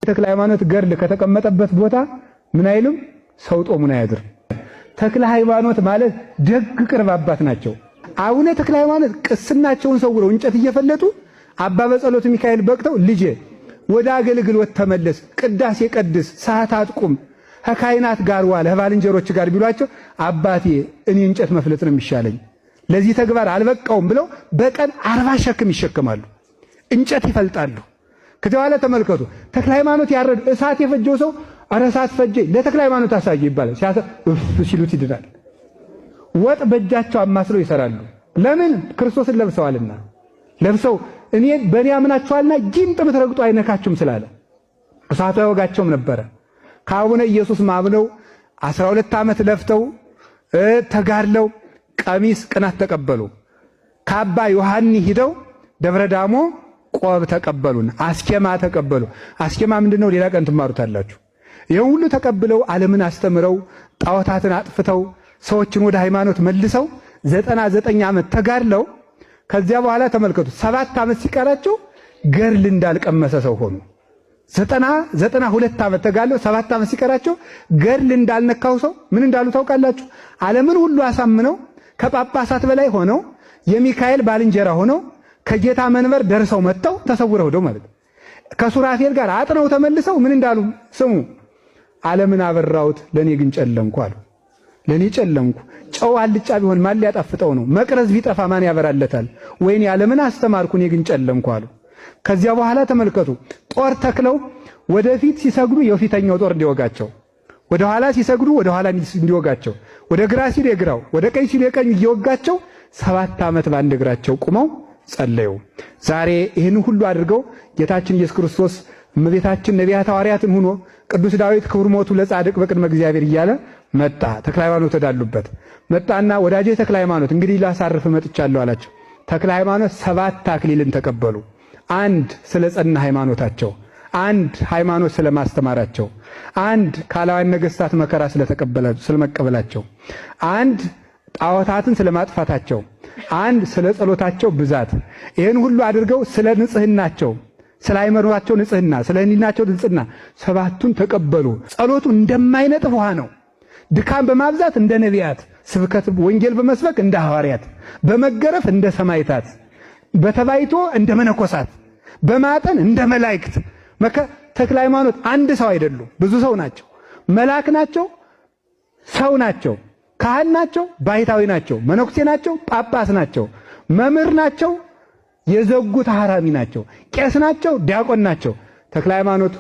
ተክለ ሃይማኖት ገድል ከተቀመጠበት ቦታ ምን አይልም፣ ሰው ጦሙን አያድርም። ተክለ ሃይማኖት ማለት ደግ ቅርብ አባት ናቸው። አቡነ ተክለ ሃይማኖት ቅስናቸውን ሰውረው እንጨት እየፈለጡ አባ በጸሎት ሚካኤል በቅተው ልጄ ወደ አገልግሎት ተመለስ፣ ቅዳሴ ቀድስ፣ ሰዓት አጥቁም፣ ከካህናት ጋር ዋል፣ ከባልንጀሮች ጋር ቢሏቸው አባቴ እኔ እንጨት መፍለጥ ነው የሚሻለኝ፣ ለዚህ ተግባር አልበቃውም ብለው በቀን 40 ሸክም ይሸከማሉ፣ እንጨት ይፈልጣሉ። ከዚያ በኋላ ተመልከቱ፣ ተክለ ሃይማኖት ያረዱ እሳት የፈጀው ሰው ኧረ እሳት ፈጀ ለተክለ ሃይማኖት አሳየ ይባላል። እፍ ሲሉት ይድናል። ወጥ በእጃቸው አማስለው ይሰራሉ። ለምን? ክርስቶስን ለብሰዋልና። ለብሰው እኔ በእኔ አምናችኋልና ጊንጥ ብትረግጡ አይነካችሁም ስላለ እሳቱ አይወጋቸውም ነበረ። ከአቡነ ኢየሱስ ማምነው 12 ዓመት ለፍተው ተጋድለው ቀሚስ ቅናት ተቀበሉ። ከአባ ዮሐኒ ሂደው ደብረ ዳሞ ቆብ ተቀበሉን፣ አስኬማ ተቀበሉ። አስኬማ ምንድነው? ሌላ ቀን ትማሩታላችሁ። ይህን ሁሉ ተቀብለው ዓለምን አስተምረው ጣዖታትን አጥፍተው ሰዎችን ወደ ሃይማኖት መልሰው 99 ዓመት ተጋድለው ከዚያ በኋላ ተመልከቱ፣ 7 ዓመት ሲቀራቸው ገድል እንዳልቀመሰ ሰው ሆኑ። 92 ዓመት ተጋድለው 7 ዓመት ሲቀራቸው ገድል እንዳልነካው ሰው ምን እንዳሉ ታውቃላችሁ? ዓለምን ሁሉ አሳምነው ከጳጳሳት በላይ ሆነው የሚካኤል ባልንጀራ ሆነው ከጌታ መንበር ደርሰው መጥተው ተሰውረው ሄደው ማለት ከሱራፌል ጋር አጥነው ተመልሰው ምን እንዳሉ ስሙ። ዓለምን አበራሁት ለኔ ግን ጨለምኩ አሉ። ለኔ ጨለምኩ። ጨው አልጫ ቢሆን ማን ሊያጣፍጠው ነው? መቅረዝ ቢጠፋ ማን ያበራለታል? ወይኔ ዓለምን አስተማርኩ እኔ ግን ጨለምኩ አሉ። ከዚያ በኋላ ተመልከቱ፣ ጦር ተክለው ወደፊት ሲሰግዱ የፊተኛው ጦር እንዲወጋቸው፣ ወደ ኋላ ሲሰግዱ ወደ ኋላ እንዲወጋቸው፣ ወደ ግራ ሲሉ የግራው፣ ወደ ቀኝ ሲሉ የቀኙ እየወጋቸው 7 ዓመት በአንድ እግራቸው ቁመው ጸለዩ። ዛሬ ይህን ሁሉ አድርገው ጌታችን ኢየሱስ ክርስቶስ እመቤታችን ነቢያት ሐዋርያትን ሆኖ ቅዱስ ዳዊት ክቡር ሞቱ ለጻድቅ በቅድመ እግዚአብሔር እያለ መጣ። ተክለ ሃይማኖት ወዳሉበት መጣና ወዳጄ ተክለ ሃይማኖት እንግዲህ ላሳርፍ መጥቻለሁ አላቸው። ተክለ ሃይማኖት 7 አክሊልን ተቀበሉ። አንድ ስለ ጸና ሃይማኖታቸው፣ አንድ ሃይማኖት ስለማስተማራቸው፣ አንድ ካላውያን ነገስታት መከራ ስለመቀበላቸው፣ አንድ ጣዖታትን ስለማጥፋታቸው፣ አንድ ስለ ጸሎታቸው ብዛት፣ ይህን ሁሉ አድርገው ስለ ንጽህናቸው፣ ስለ ሃይማኖታቸው ንጽህና፣ ስለ ህሊናቸው ንጽህና 7ቱን ተቀበሉ። ጸሎቱ እንደማይነጥፍ ውሃ ነው። ድካም በማብዛት እንደ ነቢያት፣ ስብከት ወንጌል በመስበክ እንደ ሐዋርያት፣ በመገረፍ እንደ ሰማዕታት፣ በተባይቶ እንደ መነኮሳት፣ በማጠን እንደ መላእክት። ተክለ ሃይማኖት አንድ ሰው አይደሉም፣ ብዙ ሰው ናቸው። መልአክ ናቸው፣ ሰው ናቸው፣ ካህን ናቸው፣ ባሕታዊ ናቸው፣ መነኩሴ ናቸው፣ ጳጳስ ናቸው፣ መምህር ናቸው፣ የዘጉት ሐራሚ ናቸው፣ ቄስ ናቸው፣ ዲያቆን ናቸው። ተክለ ሃይማኖት